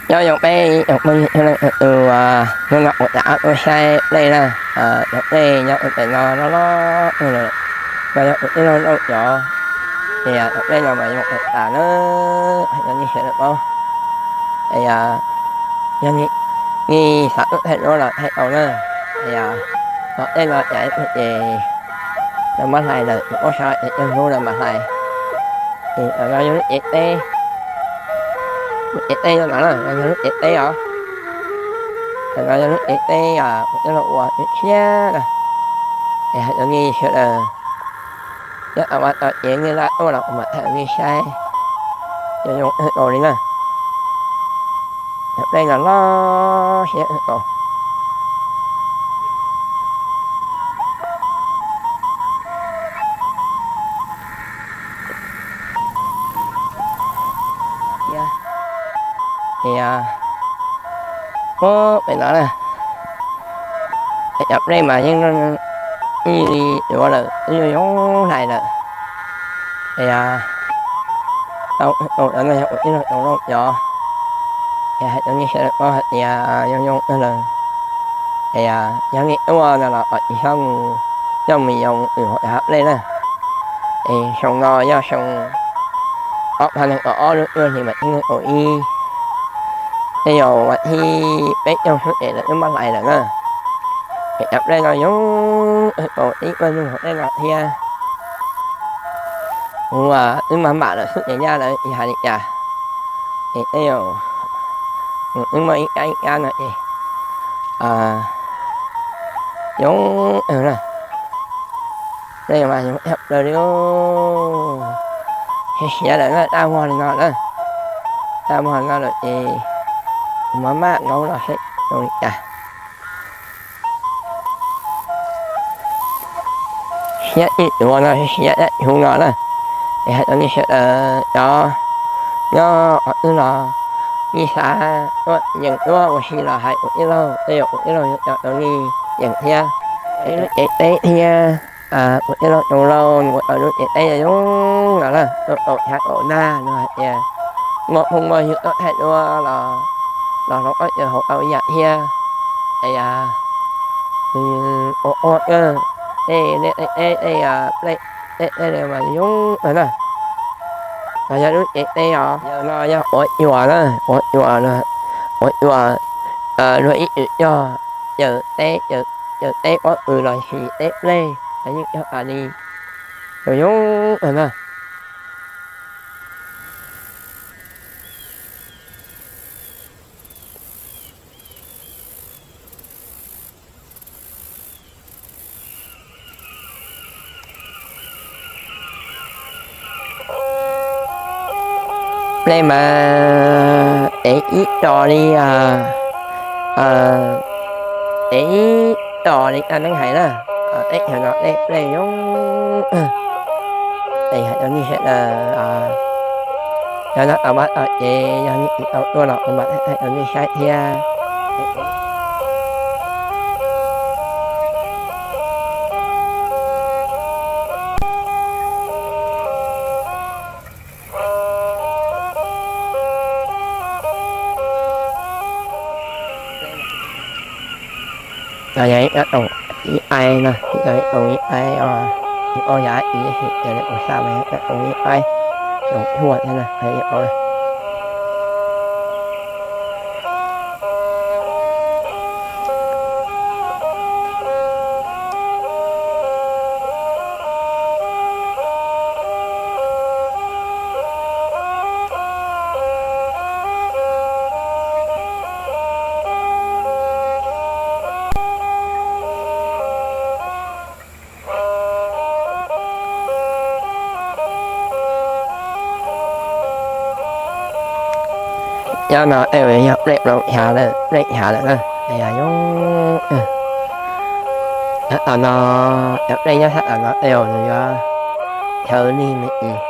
Nyob zoo peb ib tsoom phooj ywg tus, hnub no kuv rov qab tuaj saib dlej na. Cov dlej nyob ua pem no loj loj lawm, no yog ua tij laug Lauj cov, es cov dlej no mas zoo tas tas na, hais rau nej sawv daws paub. Es yog nej xav tuaj thaij duab los thaij tau na. Es cov dlej no cas ib pliag ces lawv muab hlais lawm, ua xyov es cuaj hnub lawv mam hlais. Es no yog lub cev teb, lub cev teb no no, no yog lub cev teb os. Tam no yog lub cev teb uas ua ib siab na. Es hais rau nej sawv daws, nyob tau vaj tau tsev nej laj tuaj los kuv mam thaij nej saib, zoo zoo kawg nkaus li na. Cov dlej no loj siab kawg nkaus. Es, ub, pem no na, es cov dlej mas yeej ib li duav lawm, twb yuav yoo hlais lawm. Es tau tus no yog ua tij laug Too Lauj cov, es hais rau nej sawv daws paub hais tias zoo zoo kawg lawm. Es yog nej tuaj no los kom tsis txhob mus coj mus yoos ua hauv cov dlej na. Es xyoo no yog xyoo ob phav nees nkaum ob lub cuaj hli mas ib nees nkaum ib, tej zaum vas thib peb caug xwb es lawv twb muab hlais lawm na. Es cov dlej no zoo kawg nkaus, ib koj nug hauv dlej no thiab. Kuv twb maj mam lawm xwb ces nyaj lawm tsis hais li cas. Es tej zaum nws twb muaj ib kab ib kab no ces zoo na. Dlej mas zoo ib yam plaws li. Siav siav lawm na, daj vog li no na. Daj vog li no lawm ces kuv mam maj laub los seb zoo li cas. Siab ib duav no, siab dab tsi no na. Es hais rau nej sawv daws cov nyob qhov twg los nej xav tuaj yeem duab ua si los hais kuv tij laug, tej zaum kuv tij laug yuav coj tau nej yeem thiab. Lub cev teb thiab, kuv tij laug Too Lauj nws ua tau lub cev teb zoo no na, tuaj tau chav kaum nag no hais tias muaj phooj muaj ywg tuaj thaij duab los, los hloov qab caws hauv tau ib yam thiab. Es ua ua tej dej dej dej dej dej mas zoo kawg na. No yog lub cev teb os, yog no yog quav cua na, quav cua, quav cua, luag ib txwm cog caws teb, caws teb pob kws los sis teb plej los yeej cog tas li, zoo zoo kawg na. Plej mas ev ib co li, ev ib co li dab neeg hais na. Teb chaws no dej plej zoo. Es hais rau nej sawv daws, yog nyob tau vaj tau tsev, yog nej tsis tau tuaj los kuv mam thaij rau nej saib thiab. Yog ib tsoom ib aib no, yog ib tsoom ib aib os, ib ob yav ib sim ces lawv ua xa mas yog ib tsoom ib aib, tsoom huaj thiab na. Cov no tej zaum yog plej plaum chav lawm, plej chav lawm na. Yog, tom no, cov plej nyob sab tom no tej zaum nws yuav chaw lig me ntsis.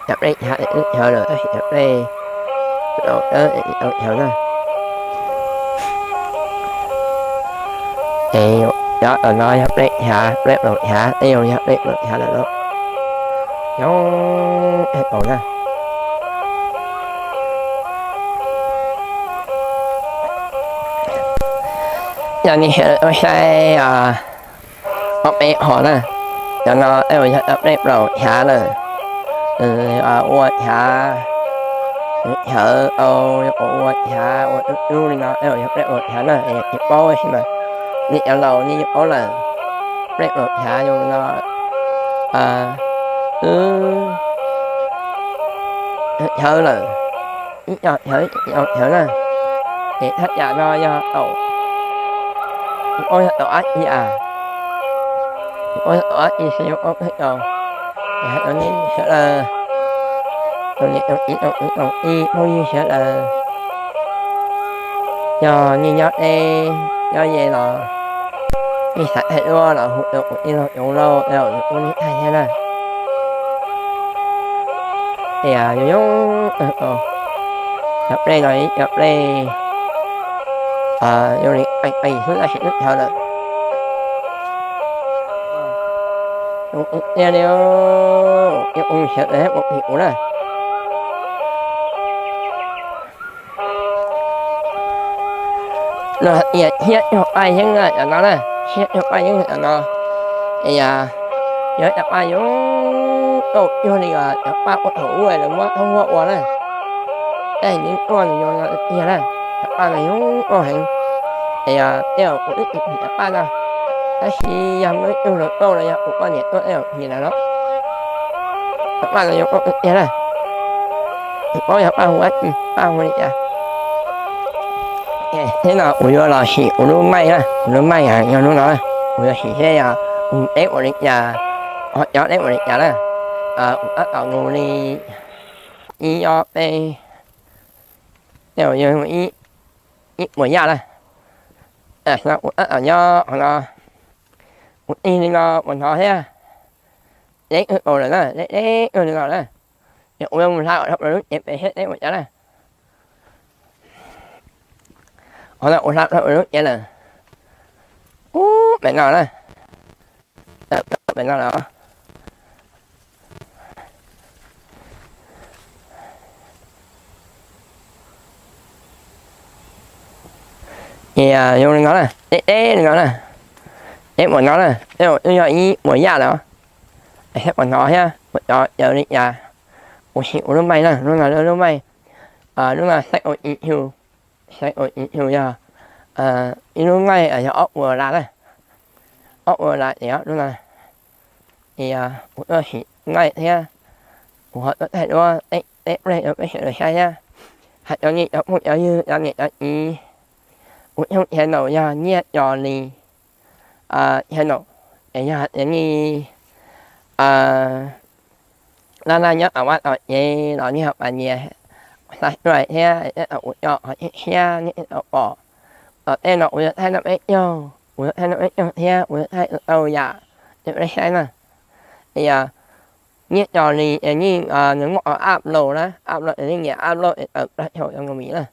Cov plej chav es wb chaw lawm tab sis cov plej plaum dawb es tsis tau chaw na. Es cov tom no yog plej chav, plej plaum chav, tej zaum yog plej plaum chav lawm lauj. Nyob es kaum na. Yog nej ua saib ob peb hom na, cov no es yog cov pej plaum chav lawm, ua chav hawv au, ua chav ua tub tub li no es yog pej plaum chav na, tsis paub tab sis mas nej cov laus nej yeej paub lawm. Pej plaum chav zoo li no, wb hawv lawm, ib co hawv ib co hawv na, es thaj tsam no yog tau, tsis paub yog tau dab tsi a, tsis paub yog tau dab tsi xwb, tsis paub tau. Es hais rau nej sawv daws, rau niam rau txiv rau kwv rau tij phooj ywg sawv daws, yog nej nyob deb nyob ze los nej xav thaij duab los hu rau kuv tij laug Tsuv Lauj es nws pub nej thaij thiab na. Es yog, yog, cov pej no ib cov pej zoo li qees qees xwb tab sis twb dhawv lawm. Zoo tiag li, zoo sawv daws ua phim kuv na. No hais tias siab cuag paj yeeb cov no na, siab cuag paj yeeb cov no. Es yog, yog cov paj zoo nkauj cuag li cov paj ua thaum ub lawv muab thoob huab ua na. Tab sis nws tuaj nws zoo no tiag na, cov paj no zoo nkauj heev. Es yog tej zaum kuv twb tsis phim cov paj no, tab sis yog muaj ib tug hluas nkauj los yog kuv poj niam tuaj tej zaum phim lawm los. Cov paj no zoo nkauj tiag na. Tsis paub yog paj hu dab tsi, paj hu li cas. Thiab no kuv yuav los sim kuv lub maij na, kuv lub maij yog lub no na. Kuv yuav sim seb yog kuv teb ua li cas, ho cov teb ua li cas na. Kuv tab tom mus li ib ob peb, tej zaum yog ib puas yaj na. Tam sim no kuv tab tom nyob qhov no, kuv tig li no kuv hnov thiab, deb kawg nkaus lawm na, deb deb kawg li no na. Ces kuv yuav mus hla kom dhau plaws lub cev pem seb deb ua cas na. Qhov no kuv hla dhau plaws lub cev lawm, ub pem no na, pem no lawm. Ces zoo li no na, deb deb li no na, deb puas no na, twb yog ib puas yaj lawm. Es thiab puas hnov thiab puas cov caws li cas. Kuv sim kuv lub maij na, lub no lub maij, lub no xaib ua tsis xyus, xaib ua tsis xyus yog ib lub maij yog ob puas las na, ob puas las ces lub no es kuv tuaj sim maij thiab, kuv ho tuaj thaij duab teb pleg rau peb sawv daws saib thiab. Hais rau nej cov phooj cov ywg cov niam cov txiv, kuv channel no yog Nyiaj Cos Lis channel, es yog hais tias nej laj laj nyob tom vaj tom tsev los nej ho pas nias subscribe thiab, kuv coj qhov tshiab nej thiaj tau pom. Tom tej no kuv yuav thaij noj peb caug, kuv yuav thaij noj peb caug thiab kuv yuav thaij tau yam nej saib na. Es yog Nyiaj Cos Lis es nej nws muaj qhov upload na, upload es nej nias upload es tawm plaub caug rau Google na.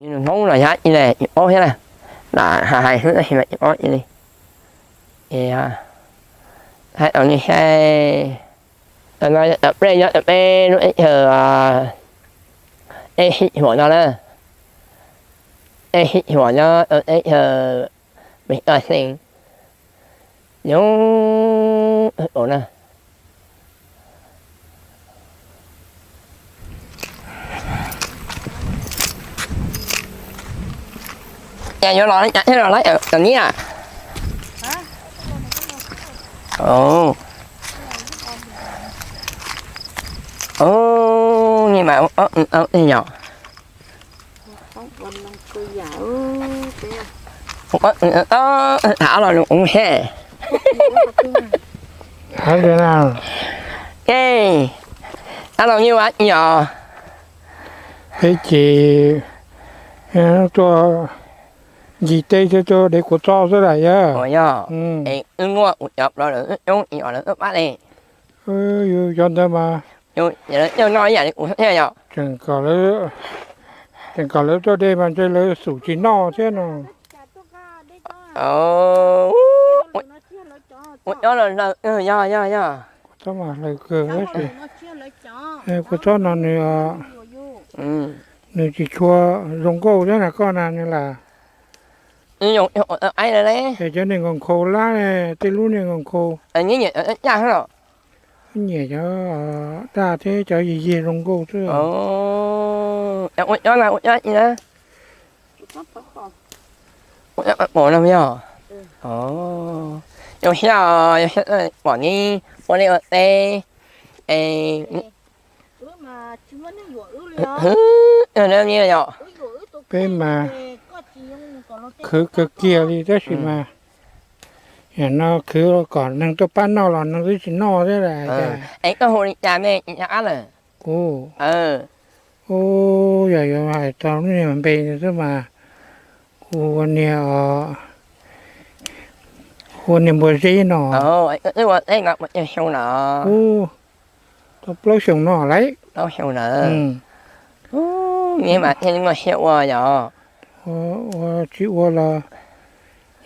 Nws Hmoob los yog ib le tsis paub thiab na, lam hais hais xwb tab sis mas tsis paub ib li. Es hais rau nej saib, no yog cov pej nyob rau peb lub teb chaws Teb Sib Huam no na, Teb Sib Huam nyob rau teb chaws Mes Kas Xees, nyob ua na. Cas yuav los li cas thiaj los laib cov niab? Ub, nej mas ua ob tug tau tej yom. Ua ob tug tau, tham ob lo lus ua seb. Ej, ob lo nej ua dab tsi os? Peb ces tuaj Ncig teb thiab cov dev kua txob xwb las yog. Yog, es wb muaj kuv cov plaub lawv wb coob ib yam lawv tuaj pab li. Yus cov ntawd mas, lawv coj noj ib yam li kuv thiab yom. Tseem kom lawv tuaj de mas ntshe lawv xum tsis noj thiab no. Ua cov los lawm, yog yog yog. Kua txob mas hlaws kawg tab sis, kua txob no nws, nws tsis tshua zoo nkauj thiab na koj na nws lam. Cov niag nkhaus nkhaus lab, tej lub niag nkhaus nkhaus. Nyiam cov daj thiab cov yig yig zoo nkauj xwb. Ua cov na, ua cov na. Ua cov pom no yog. Zoo siab, pom neb ua liaj ua teb. Peb mas khwv kawg kiag li tab sis mas, no khwv kom neeg tuaj pab noj los neeg twb tsis noj thiab las. Es koj hu li cas ne, tsis nco qab lawm? Kuv, ub, yog yuav hais tau lub niag npe xwb mas, kuv ua niag, ua niag Npua Zeb no. Ub, tau plaub xyoos no lauj. Ua tsis ua los,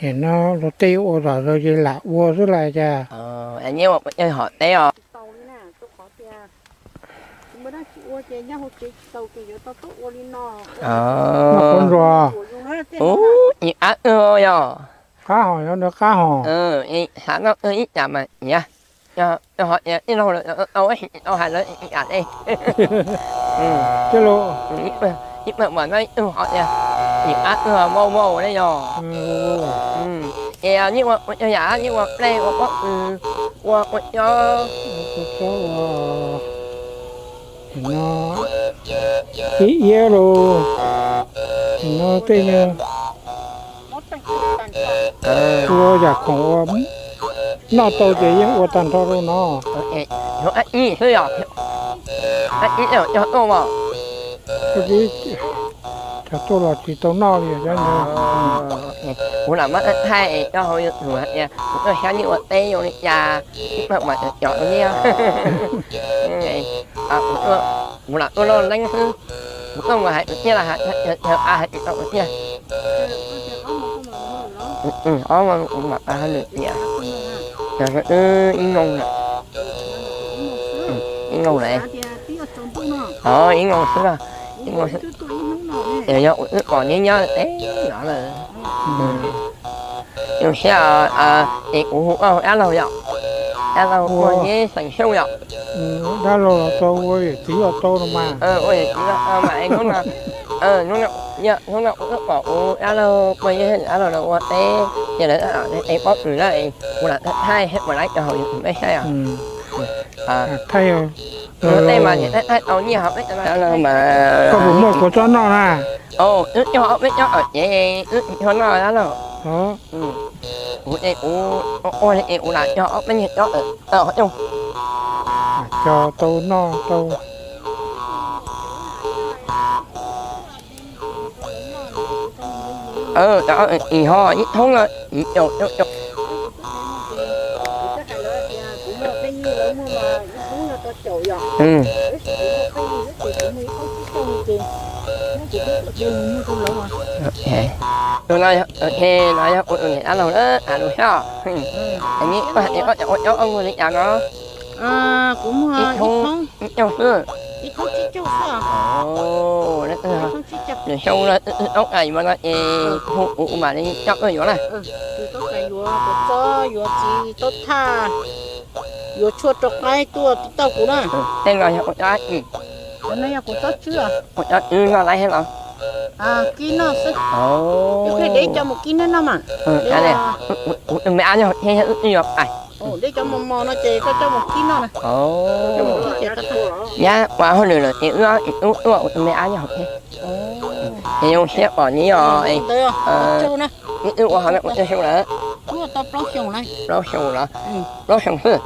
nim no luag tej ua tom zog ces lam ua xwb las cas. Noj qhuav ntsuas. Ib qab wb yog. Qab hos, yog nws qab hos. Xav noj wb ib cas mas nyiam. Yog hos tias tij laug lawm tau, tsis tau hais lawv ib yam li. Ib pawg mas noj ib tug hos tias, ib qab wb mauj mauj ne yog. Ces yeej ua ua yam yeej ua plej ua pob kws, ua ua cob. Ib iab los, no tej ua yam khoom ua, noj tau ces yeej ua tag nrho rau no. Ib xwb yog, ib cog tuaj mas, cog tuaj los tsis tau noj li. Kuv lam muab thaij rau hauv YouTube hais tias kuv tuaj xyab nyiaj ua teb zoo li cas, ib pawg mas cov cov li. Kuv lam tuaj loj leeb xwb, kuv tuaj mus hais tus nyiaj los hais, hais tus nyiaj. Ob kuv mam hauj lwm tias, ib noo, ib noo lawm. Ib noo xwb, ib noo xwb. Yog kuv twb pom nyob nyob teb no lawm. Zoo siab, es kuv hu koj hu dab laug yom, dab laug ua neb xeem Xyooj yom. Dab laug los tau, ua yawm txiv los tau no mas. Ua yawm txiv los tau mas, hnub no, hnub no kuv twb pom kuv dab laug ua neb dab laug los ua teb, ces lawv es pob kws na, kuv lam thaij thiab ua laiv rau hauv YouTube peb saib os. Thaij, tej mas thaij tau nyiaj hauv peb, koj puas muaj kua txob noj na? Wb cog ob peb cob tom cev, wb tsis tshua noj dab laug. Kuv es kuv ua li es kuv lam cog ob peb nyuag cob tawm tawm qhov coj, cog tau noj tau. Cov ib ho ib thoob no ib caum caum caum. Tus no yog kuv tus niam dab laug lawm, lus xyab. Koj hais tias koj cov ua cob koj muag li cas no? Kuv muag ib thoob ib caug xwb. Ib thoob tsib caug xwb. Nws xyoo no wb toob kas yuav no ces hu kuv mam li coj koj yuav na. Tsis toob kas yuav, kuv txob yuav txiv, tau thaj, yuav tshuaj rau qaib tuaj tib tauj kuv na. Tej no yog ua cob, no yog kuv txob tswb. Ua cob tswb noj laib thiab los? Kib noj xwb. Deb coj mus kib noj mas. Kuv tus me ab yog thiab wb yuav pais. Deb cov mos mos no ces koj coj mus kib noj na. Nyab ua hauj lwm lawm ces wb tub tuaj kuv tus me ab yog thiab. Es zoo siab pom neb os. Wb ua hauv no kuv twb xyoo lawm. Plaub xyoo los? Plaub xyoo xwb.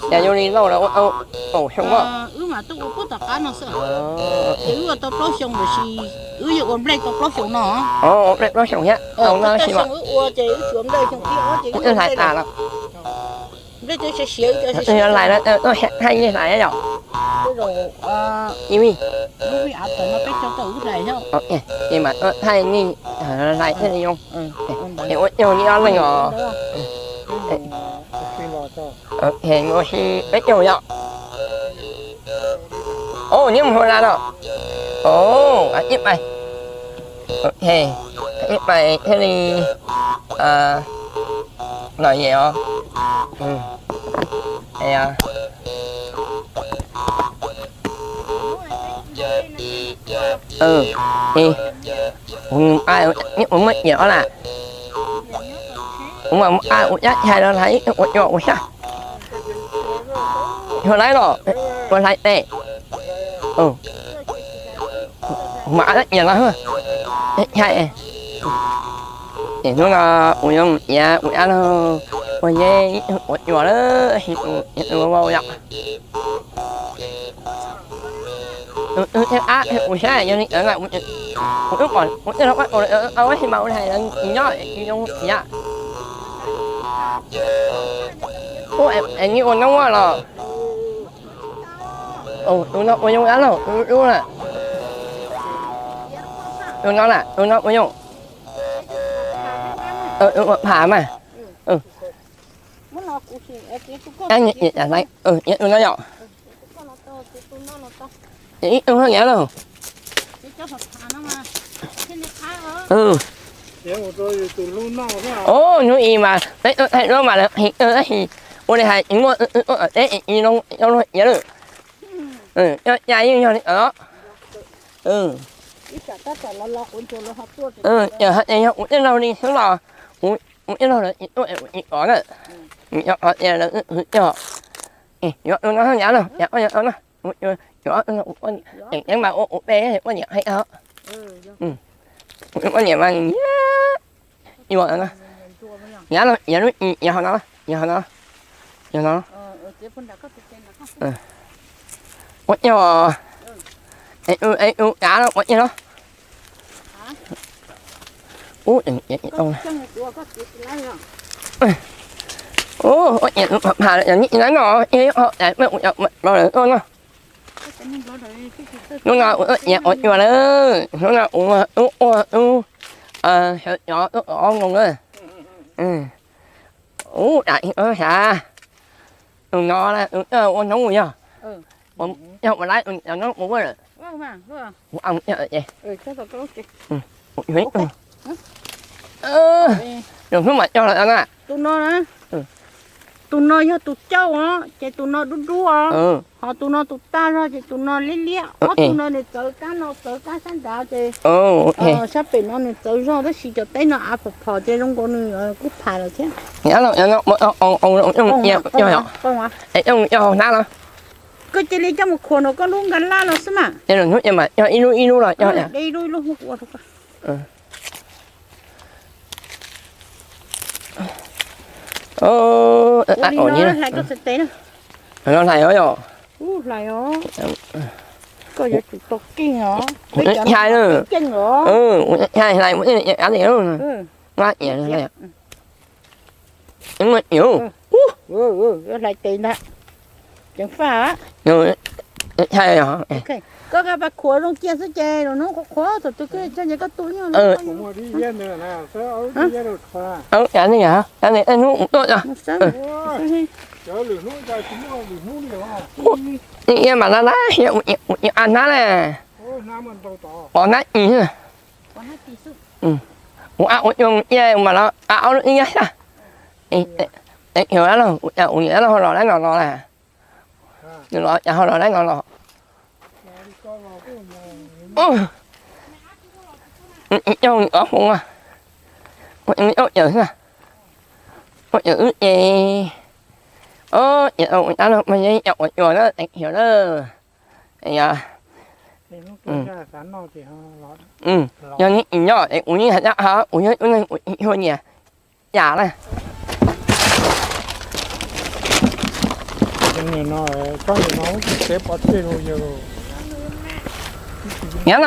Ces yog li lauj los ua kaum xyoo os. Wb mas tuaj ua puag tom qab no xwb. Ces wb ua tau plaub xyoo lawm, wb yuav ua nplej tau plaub xyoo no. Ua nplej plaub xyoo thiab. Wb hlais tas lawm. Nplej twb siav siav, wb cov siav siav. Hlais, hlais yog. Lub vij av thaum no peb cov tau wb hlais thiab. Ces mam thaij nej hlais thiaj li zoo. Es ua ib zaug li ob leeg os. Ua si peb caug yom. Nyob mus hauv lawm no. Ib pais, ib pais thiaj li lom zem os. Kuv muaj ciam os lawm. Kuv mam mus ua ib yam chais los hlais ua cua ua xyab. Yog lawm los ua hlais tes. Kuv mam ua ciam los chais. Ces hnub no kuv yuav mus iav kuv dab laug ua yeb ua cua lawm, ua vau yom. Tus twg thiaj qab kuv saib yog li ntawd, kuv twb pom kuv twb los ua si mas ua li hais lawv tsis nyob zoo thiab. Ub, es nws ua noob los? Tus no ua zoo dab laug, tus dub na. Tus no na, tus no ua zoo. Ua pham mas. Tus no yom. Ib tug hab nyiam lawm. Ub, hnub i mas peb tuaj thaij duab mas lawv qhia tab sis ua li hais tsis muaj, tuaj tom teb es tsis zoo coj luag iav lawm. Coj ca yeej yog li os. Yog kuv tej laug li xwb los kuv tej laug lawv tsis tuaj es kuv tsis kov na. Yog qhov tias lawv hwm cog, yuav ua no nyav no, yuav ua no, yuav ua no, tseem ceeb mas ua kuv pe ua niam qhia os. Ua niam mas nyiam, yuav no, nyav no, iav lub, iav hauv no, iav hauv no, iav no. Ua ciav, ua ciav no, ua ciav no. Ub, ua ciav tus pham pham lawm, yog nij lawm no, ua lawm no. Hnub no ua ciav ua cua lawm, hnub no ua ub ua ub, sawv cov tuaj ob nkoos lawm. Ub, dam ib xav, tus no tus coj ua noob yog, yog ua laib tus cov noob ua lawm. Tus hnub mam cog lawm na. Tus no yog tus cauj os, ces tus no dub dub os. Ho tus no tus tag zog ces tus no liab liab. Ob tug no nws txawv kab no txawv kab sab nrad ces sab pem no nws txawv zog tab sis cov teb no av phom phom ces zoo nkaus nws kuj pham lawm thiab. Koj cia li coj mus khuam rau koj lub nka laj los xwb mas. Ib lub ib lub los coj. De ib lub ib lub ua rau koj. Ua li no hlais koj txhais tes na. Hlais os yom. Hlais os. Koj yuav tsum tau keej os. Hlais os. Hlais hlais. Ceev faj. Koj pas khuav zoo cia xwb ces lwm hnub qhuav qhuav thaum twg koj tu. Hnub tuaj. Mam laj laj ua hnab na. Pov hnab ib. Ua ua ua cia mas los a ob lub ib nyab xyab. Ua ua ua los laib no los na. Nws los cas ho los laib no los. Ib co ob hmoov, ua ib co xwb. Ua co wb ces, ua co ua co na, ua co ua co na, teev xyuas na. Yog neb tsis nyob es kuv yeej hais dab ha, kuv yog ib tug neeg uas tsis tshua nyiam yam na. No,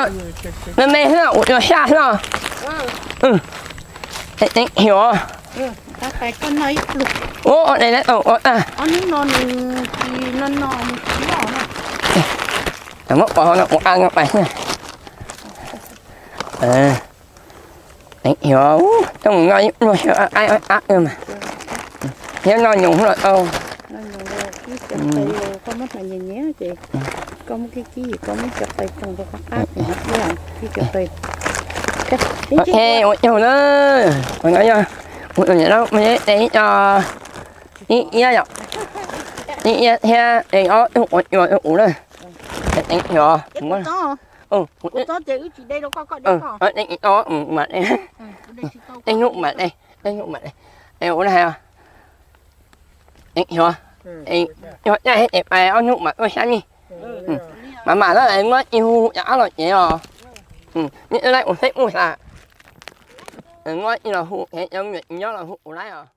me me xwb, ua dua xyaj xwb. Xyov. Ua, ua, ua, ua, muab pov no ua a no pais xwb. Xyov, coj mus noj ib pluag xyov qab qab mas. Thiab noj nyoos los tau. Ua caug na, ua niam no me de ib co, ib iab yom, ib iab thiab de ob tug ua cua rau kuv na. Xyov, de ib co mas de, de hnub mas de, de hnub mas de, es ua li hais, xyov, yog caij es pais ob hnub mas tuaj xyab nej. Mas mam no muab ib hu rov qab los cev os. Nej laij ua Facebook xav, muab ib los hu, cov me nyuam tsis nyob los hu kuv laij os.